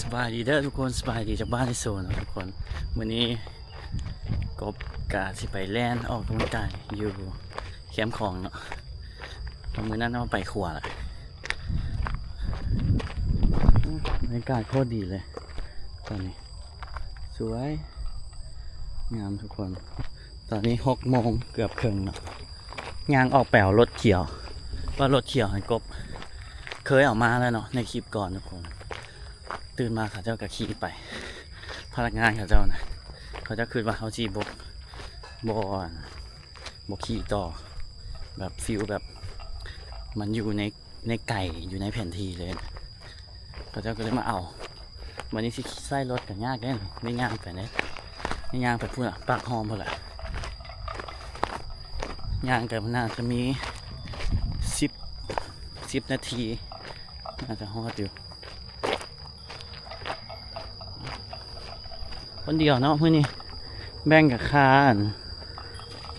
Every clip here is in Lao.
ສະບາຍດີເດີທຸກຄົນ ສະບາຍດີຈາກບ້ານໄອໂສເນາະທຸກຄົນ. ມື້ນີ້ກົບກະຊິໄປແລ່ນອອກກຳລັງກາຍຢູ່ແຄມຂອງເນາະ ເພາະມື້ນັ້ນເຮົາໄປຂົວລະ. ບັນຍາກາດໂຄດດີເລີຍຕອນນີ້ ສວຍງາມທຸກຄົນ. ຕອນນີ້ຫົກໂມງເກືອບເຄິ່ງເນາະ ຍ່າງອອກໄປເອົາລົດຂຽວ ວ່າລົດຂຽວຫັ້ນກົບເຄີຍເອົາມາແລ້ວເນາະ ໃນຄລິບກ່ອນທຸກຄົນ. ຕື່ນມາເຂົາເຈົ້າກະຂີ່ໄປ ພະນັກງານເຂົາເຈົ້ານະ ເຂົາເຈົ້າຄິດວ່າເຮົາຊິບໍ່ ບໍ່ ບໍ່ຂີ່ຕໍ່ ແບບຟີລແບບມັນຢູ່ໃນ ໃນໄກ ຢູ່ໃນແຜນທີ່ເລີຍ ເຂົາເຈົ້າກະເລີຍມາເອົາ. ບາດນີ້ຊິໃຊ້ລົດກະຍາກເດ້ ໄດ້ຍ່າງໄປເດ້ ໄດ້ຍ່າງໄປພຸ້ນລະ ປາກຮ່ອມພຸ້ນລະ ຍ່າງກະໜ້າຈະມີສິບ ສິບນາທີ ໜ້າຈະຮອດຢູ່. ຄົນດຽວເນາະມື້ນີ້ ແບ່ງກັນຄ່າອັນ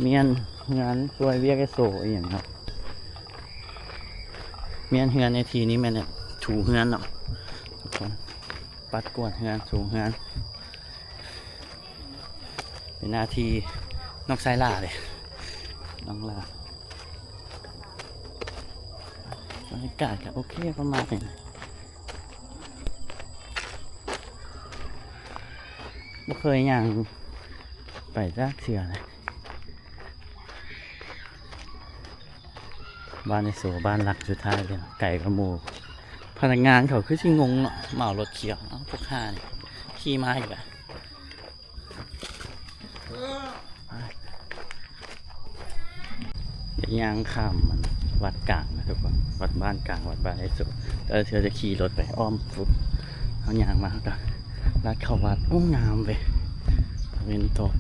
ມ້ຽນເຮືອນ ຊ່ວຍວຽກເອໂສອີ່ຫຍັງເນາະ. ມ້ຽນເຮືອນໃນທີ່ນີ້ແມ່ນ ແບບ ຖູເຮືອນເນາະທຸກຄົນ ປັດກວາດເຮືອນ ຖູເຮືອນ ເປັນໜ້າທີ່ນ້ອງຊາຍຫຼ້າເດ້ ນ້ອງຫຼ້າ. ບັນຍາກາດກະໂອເຄປະມານນີ້ ບໍ່ເຄີຍຍ່າງໄປຈັກເທື່ອເລີຍ. ບ້ານໄອໂສ ບ້ານຫຼັກສຸດທ້າຍເລີຍ ໄກກວ່າໝູ່. ພະນັກງານເຂົາຄືຊິງົງເນາະ ມາເອົາລົດຂຽວ ເອົາ ພວກຫ່ານີ້ຂີ່ມາອີກລະ. ໄປ ໄດ້ຍ່າງຂ້າມມັນ ວັດກາງນະທຸກຄົນ ວັດບ້ານກາງ ວັດບ້ານໄອໂສ. ແຕ່ລະເທື່ອຈະຂີ່ລົດໄປອ້ອມຟຸດ ເຮົາຍ່າງມາ ເຮົາກະລັດເຂົ້າວັດ. ໂອ້ ງາມເວີຍ ຕາເວັນຕົກ.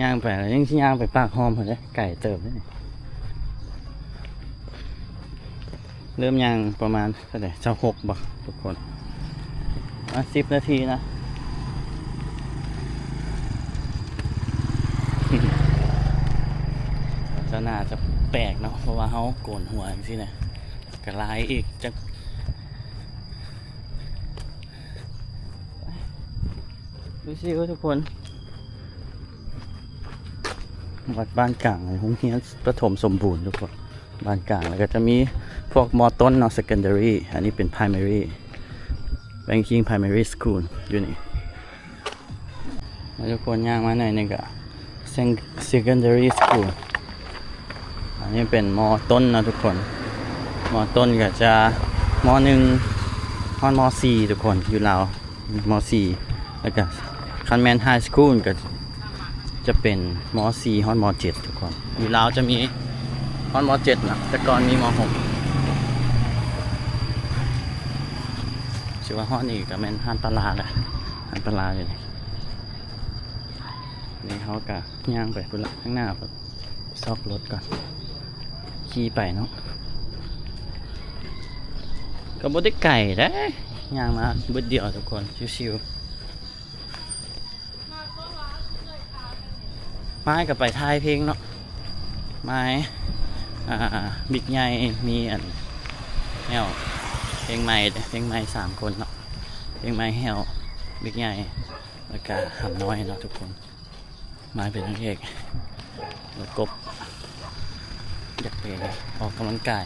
ຍ່າງໄປແລ້ວ ຍັງຊິຍ່າງໄປປາກຮ່ອມພຸ້ນເດ້ ໄກເຕີບເດ້ນີ້. ເລີ່ມຍ່າງປະມານເທົ່າໃດ ຊາວຫົກບໍ່ທຸກຄົນ? ອ່ະ ສິບນາທີນະ. ເຈົ້າໜ້າຈະແປກເນາະ ເພາະວ່າເຮົາໂກນຫົວຈັ່ງຊີ້ນະ ກະລາຍອີກຈັກ ຊິວໆ ທຸກຄົນ. ວັດບ້ານກາງ ໂຮງຮຽນປະຖົມສົມບູນທຸກຄົນ ບ້ານກາງ ແລ້ວກະຈະມີພວກ ມ.ຕົ້ນ ເນາະ secondary ອັນນີ້ເປັນ primary Banking Primary School ຢູ່ນີ້. ແລ້ວທຸກຄົນຍ່າງມາໜ້ອຍໜຶ່ງກະ Sec- secondary school ອັນນີ້ເປັນ ມ.ຕົ້ນ ເນາະທຸກຄົນ. ມ.ຕົ້ນກະຈະ ມ.ໜຶ່ງ ຮອດ ມ.ສີ່ ທຸກຄົນ ຢູ່ລາວ ມ.ສີ່ ແລ້ວກະຄັນແມ່ນ high school ກະຈະເປັນ ມ.ສີ່ ຮອດ ມ.ເຈັດ ທຸກຄົນ. ຢູ່ລາວຈະມີຮອດ ມ.ເຈັດ ເນາະ ແຕ່ກ່ອນມີ ມ.ຫົກ. ຊິວ່າຮອດນີ້ກະແມ່ນຮ້ານປາລາແຫຼະ ຮ້ານປາລາຢູ່ນີ້. ນີ້ເຮົາກະຍ່າງໄປພຸ້ນລະ ຂ້າງໜ້າພຸ້ນ ຊອກລົດກ່ອນ ຂີ່ໄປເນາະ. ກະບໍ່ໄດ້ໄກເດ້ ຍ່າງມາບຶດດຽວທຸກຄົນ ຊິວໆ. ມາກະໄປຖ່າຍເພງເນາະ ມາ ອ່າ ບິກໃຫຍ່ ມີອັນ ແຫ້ວ ເພງໃໝ່ເດ້ ເພງໃໝ່ສາມຄົນເນາະ ເພງໃໝ່ ແຫ້ວ ບິກໃຫຍ່ ແລ້ວກະຫຳນ້ອຍເນາະທຸກຄົນ. ມາເປັນນາງເອກ ແລ້ວກົບຢາກໄປອອກກຳລັງກາຍ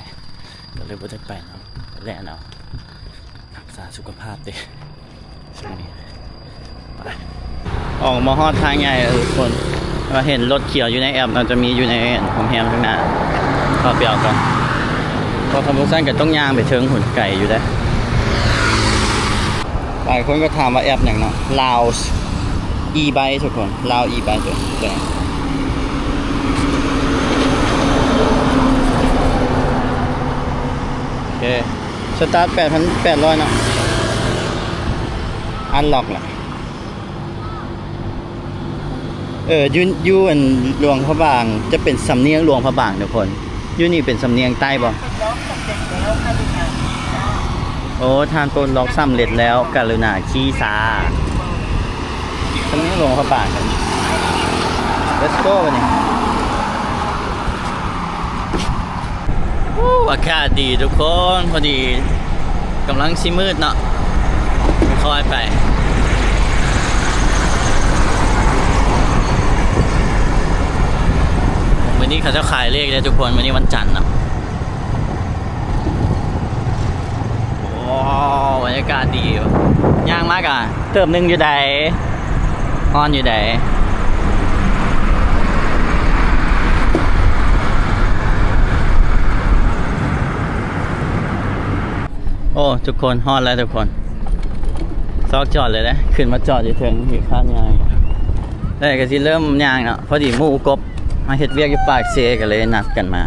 ກະເລີຍບໍ່ໄດ້ໄປເນາະ ໄປແລ່ນເອົາ ຮັກສາສຸຂະພາບເດ້ ຊ່ວງນີ້. ໄປ ອອກມາຮອດທາງໃຫຍ່ແລ້ວທຸກຄົນ ວ່າເຫັນລົດຂຽວຢູ່ໃນແອັບເນາະ ຈະມີຢູ່ໃນໂຮງແຮມຂ້າງໜ້າ ເຂົ້າໄປເອົາກ່ອນ ເພາະຄັນບໍ່ຊັ້ນກະຕ້ອງຍ່າງໄປເທິງພຸ້ນ ໄກຢູ່ເດ້. ຫຼາຍຄົນກະຖາມວ່າແອັບຫຍັງເນາະ Laos e-bike ທຸກຄົນ Laos e-bike ຕົວ ຕົວນີ້ ໂອເຄ ສະຕາດ ແປດພັນແປດຮ້ອຍເນາະ unlock ລະ. ເອີ ຢູ່ ຢູ່ອັນຫຼວງພະບາງ ຈະເປັນສຳນຽງຫຼວງພະບາງທຸກຄົນ ຢູ່ນີ້ເປັນສຳນຽງໃຕ້ບໍ່? ໂອ້ ທ່ານປົດລັອກສຳເລັດແລ້ວ ກະລຸນາຂີ່ຊ້າ ສຳນຽງຫຼວງພະບາງ. Let's go ບາດນີ້. ໂອ້ ອາກາດດີທຸກຄົນ ພໍດີ ກຳລັງຊິມືດເນາະ ຄ່ອຍໄປ. ມື້ນີ້ເຂົາເຈົ້າຂາຍເລກເດ້ທຸກຄົນ ມື້ນີ້ວັນຈັນເນາະ. ໂອ້ ບັນຍາກາດດີຢູ່ ຍ່າງມາກະເຕີບໜຶ່ງຢູ່ໃດ໋ ຮ້ອນຢູ່ໃດ໋. ໂອ້ ທຸກຄົນ ຮອດແລ້ວທຸກຄົນ ຊອກຈອດເລີຍເດ້ ຂຶ້ນມາຈອດຢູ່ເທິງ ມີຄານຍ່າງ ແລ້ວກະຊິເລີ່ມຍ່າງເນາະ. ພໍດີໝູ່ກົບມາເຮັດວຽກຢູ່ປາກເຊ ກະເລີຍນັດກັນມາ.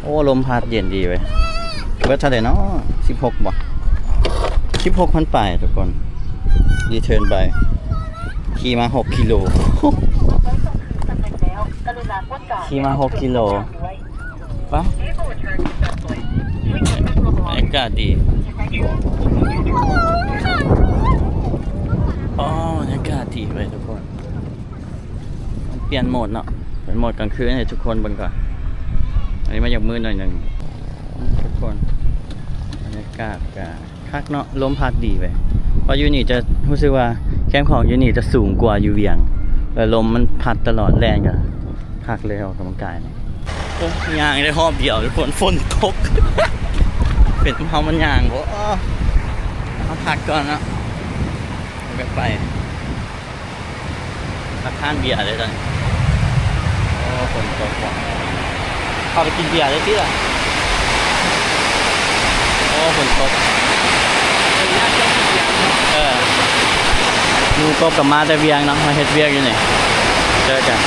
ໂອ້ ລົມພັດເຢັນດີເວີຍ. ເບິດເທົ່າໃດເນາະ ສິບຫົກບໍ່ ສິບຫົກພັນປາຍທຸກຄົນ. ຣີເທີນໄບ ຂີ່ມາຫົກກິໂລ ຂີ່ມາຫົກກິໂລ. ປະ ອາກາດດີ ອໍ ອາກາດດີເວີຍທຸກຄົນ. ຕ້ອງປ່ຽນໂໝດເນາະ ເປັນໂໝດກາງຄືນໃຫ້ທຸກຄົນເບິ່ງກ່ອນ. ອັນນີ້ມັນຢາກມືດໜ້ອຍໜຶ່ງທຸກຄົນ. ບັນຍາກາດກະຄັກເນາະ ລົມພັດດີເວີຍ. ເພາະຢູ່ນີ້ຈະຮູ້ສຶກວ່າແຄມຂອງຢູ່ນີ້ຈະສູງກວ່າຢູ່ວຽງ ແລ້ວລົມມັນພັດຕະຫຼອດ ແລ່ນກະ ຄັກເລີຍອອກກຳລັງກາຍນີ້. ໂອ້ ຍ່າງໄດ້ຮອບດຽວທຸກຄົນ ຝົນຕົກ ເປັນເຮົາມັນຍ່າງບໍ່. ເຮົາພັກກ່ອນເນາະ ແລ້ວກະໄປ ພັກຮ້ານເບຍເລີຍຕອນນີ້. ໂອ້ ຝົນຕົກວ່ະ ເຂົ້າໄປກິນເບຍເລີຍຕິລະ. ໂອ້ ຝົນຕົກ ເອີ ໝູ່ກົບກະມາແຕ່ວຽງເນາະ ມາເຮັດວຽກຢູ່ນີ້ ເຈີກັນ.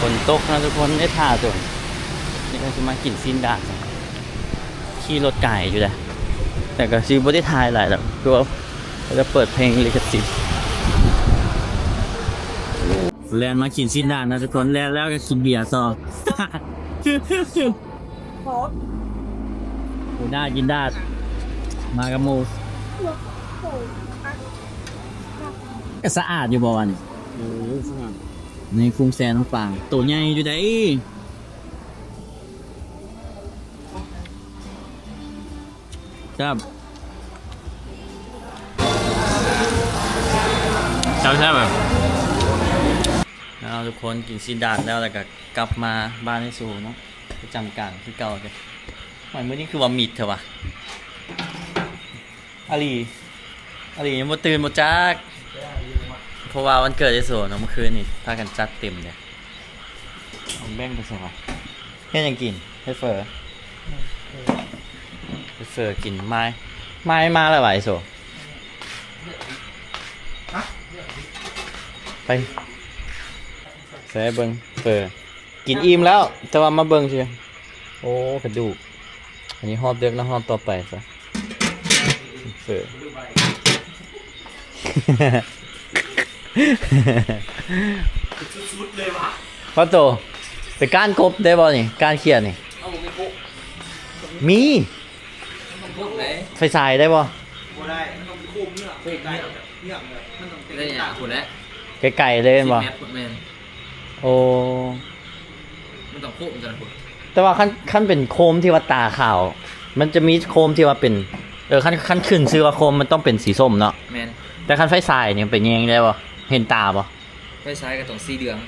ຝົນຕົກເນາະທຸກຄົນ ໄດ້ຖ້າໂດນ. ນີ້ກະຊິມາກິນຊີ້ນດາດ ຂີ່ລົດໄກຢູ່ເດ້ ແຕ່ກະຊິບໍ່ໄດ້ຖ່າຍຫຼາຍດອກ ຄືວ່າ ເຂົາຈະເປີດເພງລິຂະສິດ. ແລ່ນມາກິນຊີ້ນດາດນະທຸກຄົນ ແລ່ນແລ້ວກະກິນເບຍຕໍ່. ໂອ້ ດາດກິນດາດ ມາກັບໝູ່ ກະສະອາດຢູ່ບໍ່ວະນີ້? ເອີ ສະອາດ ໃນກຸ້ງແຊ່ນ້ຳປາ ໂຕໃຫຍ່ຢູ່ໃດ໋. ແຊບ ແຊບໆ ເລີຍ. ເອົາ ທຸກຄົນ ກິນຊີ້ນດາດແລ້ວ ແລ້ວກະກັບມາບ້ານໄອ້ສູເນາະ ປະຈຳການຄືເກົ່າເດ້. ໂອ້ຍ ມື້ນີ້ຄືວ່າມິດແທ້ວະ. ອາຫຼີ ອາຫຼີຍັງບໍ່ຕື່ນບໍ່ຈັກ ເພາະວ່າວັນເກີດໄອ້ໂສເນາະ ມື້ຄືນນີ້ພາກັນຈັດເຕັມເດ້. ເອົາແບ່ງໄປໃສວະ? ເຮັດຫຍັງກິນ? ເຮັດເຝີ ເຮັດເຝີກິນ. ມາຍ ມາຍມາແລ້ວຫວາໄອ້ໂສ? ໄປ ໃສ່ເບິ່ງເຝີ ກິນອີ່ມແລ້ວ ແຕ່ວ່າມາເບິ່ງຊື່. ໂອ້ ກະດູກ. ອັນນີ້ຮອບເດິກເນາະ ຮອບຕໍ່ໄປຊະ. ເຝີ ສຸດໆ ເລີຍຫວາ. ພໍ່ໂຕ ໄປກ້ານກົບໄດ້ບໍ່ນີ້? ກ້ານຂຽດນີ້ ເຮົາບໍ່ມີໂຄະ. ມີ ມັນຕ້ອງໂຄະໄດ໋. ໄຟສາຍໄດ້ບໍ່? ບໍ່ໄດ້ ມັນຕ້ອງໂຄະເງືອກ ໂຄະເງືອກ ໄກໆ ແລ້ວມັນຕ້ອງໄກໆ ພຸ້ນແຫຼະ ໄກໆ ເລີຍແມ່ນບໍ່? ສິບແມັດພຸ້ນ ແມ່ນ. ໂອ້ ມັນຕ້ອງໂຄມກັນພຸ້ນ. ແຕ່ວ່າຄັນ ຄັນເປັນໂຄມທີ່ວ່າຕາຂາວ ມັນຈະມີໂຄມທີ່ວ່າເປັນ ເອີ ຄັນ ຄັນຂຶ້ນຊື່ວ່າໂຄມ ມັນຕ້ອງເປັນສີສົ້ມເນາະ. ແມ່ນ. ແຕ່ຄັນໄຟສາຍນີ້ເປັນຫຍັງໄດ້ບໍ່? ເຫັນຕາບໍ່? ໄຟສາຍກໍຕ້ອງສີເຫຼືອງ.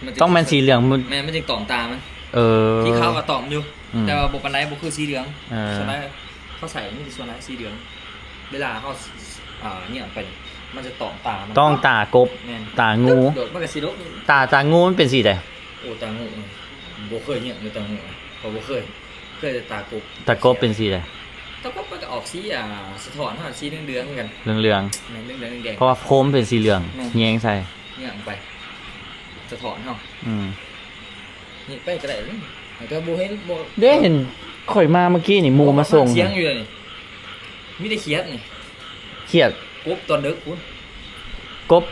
ມັນຈະ ຕ້ອງແມ່ນສີເຫຼືອງ. ແມ່ນ ມັນຈຶ່ງຕອມຕາມັນ. ເອີ ສີຂາວກໍຕອມຢູ່ ອືມ ແຕ່ວ່າບໍ່ປານໃດ ບໍ່ຄືສີເຫຼືອງ. ເອີ ສ່ວນຫຼາຍເຂົາໃສ່ມີແຕ່ສ່ວນຫຼາຍສີເຫຼືອງ. ເວລາເຮົາ ອ່າ ເງືອກໄປ ມັນຈະຕອມຕາມັນ ຕ້ອງຕາກົບ. ແມ່ນ ຕາງູ ໂດດມັນກະຊິໂດດ. ຕາ ຕາງູມັນເປັນສີໃດ? ໂອ້ ຕາງູ ບໍ່ເຄີຍເງືອກເລີຍຕາງູ ເພາະບໍ່ເຄີຍ ເຄີຍແຕ່ຕາກົບ. ຕາກົບເປັນສີໃດ? ຕາກົບມັນກະອອກສີ ອ່າ ສະທ້ອນເຮົາ ສີເຫຼືອງໆ ຄືກັນ. ເຫຼືອງໆ. ແມ່ນ ເຫຼືອງໆ ແດງໆ ເພາະວ່າໂຄມເປັນສີເຫຼືອງ. ແມ່ນ ແຍງໃສ່ ເງືອກໄປ ສະທ້ອນເຮົາ. ອືມ ນີ້ໄປກໍໄດ້ເລີຍ ແຕ່ບໍ່ເຫັນ ບໍ່ ເດ້ ເຫັນຂ້ອຍມາເມື່ອກີ້ນີ້ ໝູ່ມາສົ່ງ. ສຽງຢູ່ເດນີ້ ມີແຕ່ຂຽດນີ້ ຂຽດ ກົບຕອນເດິກພຸ້ນ. ກົບ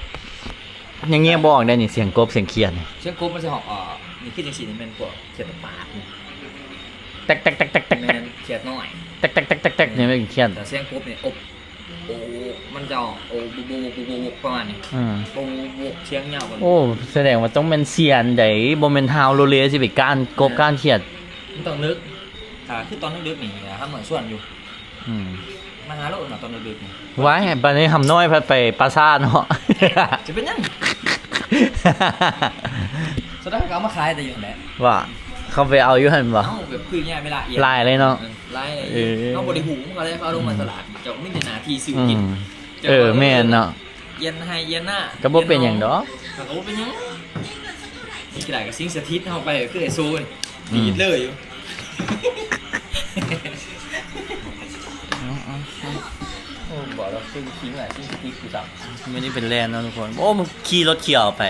ຍັງແຍກບໍ່ອອກໄດ໋ນີ້ ສຽງກົບ ສຽງຂຽດນີ້. ສຽງກົບມັນຊິຮ້ອງ ເອີ ນີ້ຄືຈັ່ງຊີ້ນີ້ແມ່ນພວກຂຽດຕາປາດນີ້ ແຕັກໆໆໆໆ. ແມ່ນຂຽດນ້ອຍ ແຕັກໆໆໆໆ ນີ້ແມ່ນຂຽດ. ແຕ່ສຽງກົບນີ້ ໂອ ໂອ ມັນຈະອອກ ໂອ ໂບ ໂບ ໂບ ປະມານນີ້. ອືມ ໂອ ໂບ ສຽງຍາວ. ໂອ້ ສະແດງວ່າຕ້ອງແມ່ນຊຽນໃດ໋ ບໍ່ແມ່ນຮາວໂລເລຊິໄປກ້ານກົບ ແມ່ນ ກ້ານຂຽດ. ຕອນເລິກ ຖ້າຄືຕອນເລິກໆນີ້ ຫຳນ້ອຍຊວນຢູ່. ອືມ ມາຫາໂລດເນາະ ຕອນເລິກໆນີ້. ວ້າຍ ບາດນີ້ຫຳນ້ອຍພັດໄປປ່າຊ້າເນາະ. ຈະເປັນຫຍັງ? ສຸດທ້າຍເຂົາເອົາມາຂາຍແຕ່ຢູ່ຫັ້ນແຫຼະ. ວ່າ ເຂົາໄປເອົາຢູ່ຫັ້ນບໍ່? ເອົາແບບຄືແຍກເວລາອຽນ ຫຼາຍເລີຍເນາະ. ເອີ ຫຼາຍເລີຍ. ເອີ ເຮົາບໍ່ໄດ້ຫູ້ເຂົາເລີຍ ເຂົາເອົາລົງມາຕະຫຼາດ. ອືມ ເຈົ້າມີແຕ່ໜ້າທີ່ຊື້ກິນ. ອືມ ເອີ ແມ່ນເນາະ. ອຽນໄຮ່ອຽນນາ ກໍບໍ່ເປັນຫຍັງດອກ. ກໍບໍ່ເປັນຫຍັງ. ຊິໄດ້ກໍສິ່ງສະຖິດເຮົາໄປ ຄືໄອ້ໂຊນີ້ ອືມ ດີດເລີຍຢູ່. ໂອ້ ບອກແລ້ວ ຄືຊິໄດ້ສິ່ງສະຖິດຄືກັນ. ມື້ນີ້ເປັນແລ່ນເນາະທຸກຄົນ. ໂອ້ ມັນຂີ່ລົດຂຽວໄປ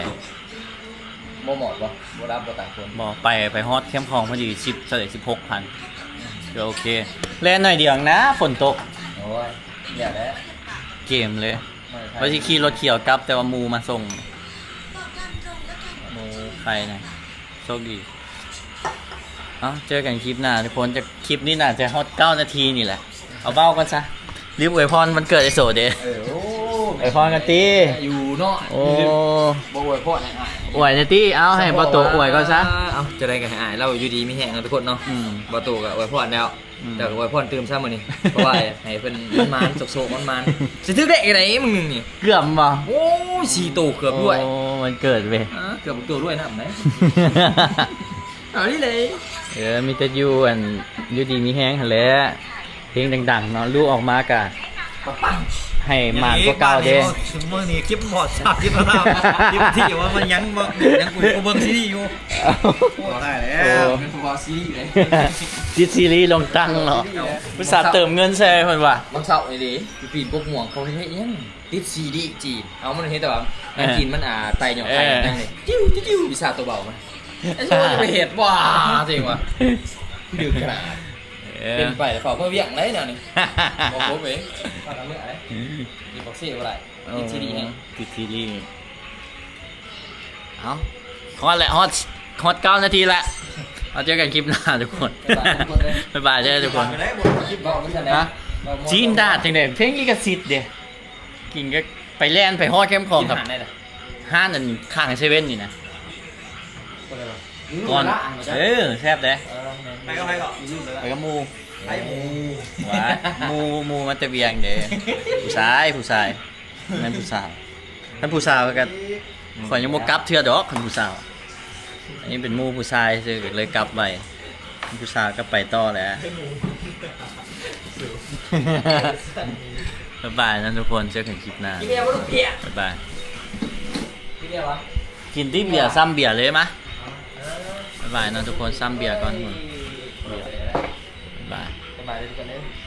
ບໍ່ໝອດບໍ່? ບໍ່ດັບບໍ່ຕ່າງຄົນ. ບໍ່ ໄປ ໄປຮອດແຄມຂອງພໍດີ ສິບ ເທົ່າໃດ ສິບຫົກພັນ. ກໍໂອເຄ ແລ່ນໜ້ອຍດຽວນະ ຝົນຕົກ. ໂອ້ຍ ແລ້ວແຫຼະ ເກມເລີຍ. ວ່າຊິຂີ່ລົດຂຽວກັບ ແຕ່ວ່າໝູ່ມາສົ່ງ. ໝູ່ໃຄນະ ໂຊກດີ. ເອົ້າ ເຈີກັນຄລິບໜ້າທຸກຄົນ. ຈະ ຄລິບນີ້ໜ້າຈະຮອດເກົ້ານາທີນີ້ແຫຼະ. ເອົາເວົ້າກ່ອນຊະ ລືມອວຍພອນວັນເກີດໄອ້ໂສເດ້. ເອີ ໂອ້ ອວຍພອນກັນຕິ ຢູ່ເນາະ. ໂອ້ ບໍ່ອວຍພອນໃຫ້ອ້າຍ ອວຍແດ່ຕິ. ເອົາ ໃຫ້ບ່າວໂຕອວຍກ່ອນຊະ. ເອົາ ຈັ່ງໃດກໍໃຫ້ອ້າຍລາວຢູ່ດີມີແຮງເນາະທຸກຄົນເນາະ. ອືມ ບ່າວໂຕກໍອວຍພອນແລ້ວ. ອືມ ແລ້ວກໍອວຍພອນຕື່ມຊະມື້ນີ້ ເພາະວ່າໃຫ້ເພິ່ນໝານໆ ໂຊກໆ ໝານໆ. ຊິຖືກເລກໃດມື້ໜຶ່ງນີ້ ເກືອບບໍ່? ໂອ້ຍ ສີ່ໂຕເກືອບດ້ວຍ. ໂອ້ ວັນເກີດເວີຍ. ອ່າ ເກືອບໂຕດ້ວຍນຳໄດ. ເອົານີ້ເລີຍ. ເອີ ມີແຕ່ຢູ່ ອັນ ຢູ່ດີມີແຮງຫັ້ນແຫຼະ. ເພງດັງໆເນາະ ລູກອອກມາກະໃຫ້ໝານກວ່າເກົ່າເດ້. ມື້ນີ້ຄລິບໝົດສາມສິບນາທີ ທີ່ວ່າມັນຍັງບໍ່ ຍັງກູເບິ່ງຊີຣີຢູ່. ໂອ້ ຕາຍແລ້ວ ໂອ້ ເປັນຜູ້ເວົ້າຊີຣີເດ້. ຕິດຊີຣີລົງຕັງເນາະ. ອຸດສ່າເຕີມເງິນໃສ່ເພິ່ນວ່າ ວັນເສົານີ້ເດ້ ຢູ່ປີນກົກມ່ວງ ເຂົາເຮັດຫຍັງ? ຕິດຊີຣີຈີນ. ເອົາ ມັນເຮັດແຕ່ວ່າ ເອີ ໜັງຈີນມັນ ອ່າ ໄຕ່ຫຍໍ້ໄຂ່ ເອີ ຫຍັງນີ້ ຕິວໆ ວິຊາໂຕເບົາມັນ. ໄອ້ໂຊຈະໄປເຮັດ ວ້າ ເຈັງວ່າ ດຶກຂະໜາດ. ເອີ ເປັນໄປແລ້ວເຝົ້າເມືອວຽກໄດແນວນີ້. ບໍ່ຄົບເອງ ພາກັນເມືອໄດ. ຢູ່ປາກເຊບໍ່ໄດ້ ຕິດຊີຣີແຮງ ຕິດຊີຣີ. ເອົ້າ ຮອດແລ້ວ ຮອດ ຮອດເກົ້ານາທີແລ້ວ. ເອົາ ເຈີກັນຄລິບໜ້າທຸກຄົນ. ບາຍບາຍ ເຈີທຸກຄົນ. ບາຍບາຍເດີທຸກຄົນ. ຄລິບເວົ້າໄປຊັ້ນແຫຼະ. ຮະ? ຈີນດາດຈັ່ງໃດ ເພງລິຂະສິດເດ້. ກິນກໍໄປແລ່ນໄປຮອດແຄມຂອງກັບຮ້ານອັນຂ້າງເຊເວັ່ນນີ້ນະ. ກ່ອນ ເອີ ແຊບເດ້. ໄປກັບໃຜກໍ? ໄປກັບໝູ່. ໄປໝູ່ ວ່າ ໝູ່ ໝູ່ມາແຕ່ວຽງເດ້. ຜູ້ຊາຍ ຜູ້ຊາຍ ແມ່ນຜູ້ສາວ. ຄັນຜູ້ສາວກໍ ຂ້ອຍຍັງບໍ່ກັບເທື່ອດອກ ຄັນຜູ້ສາວ. ອັນນີ້ເປັນໝູ່ຜູ້ຊາຍຊື່ ກໍເລີຍກັບໄວ. ຜູ້ສາວກໍໄປຕໍ່ແຫຼະ. ບາຍບາຍນະທຸກຄົນ ເຈີກັນຄລິບໜ້າ. ກິນເບຍບໍ່ລູກເບຍ? ບາຍບາຍ. ກິນເບຍວະ? ກິນຕິເບຍ ຊ້ຳເບຍເລີຍມາ. ບາຍບາຍນະທຸກຄົນ ຊ້ຳເບຍກ່ອນ. ບາຍບາຍ. ບາຍບາຍເດີທຸກຄົນເດີ.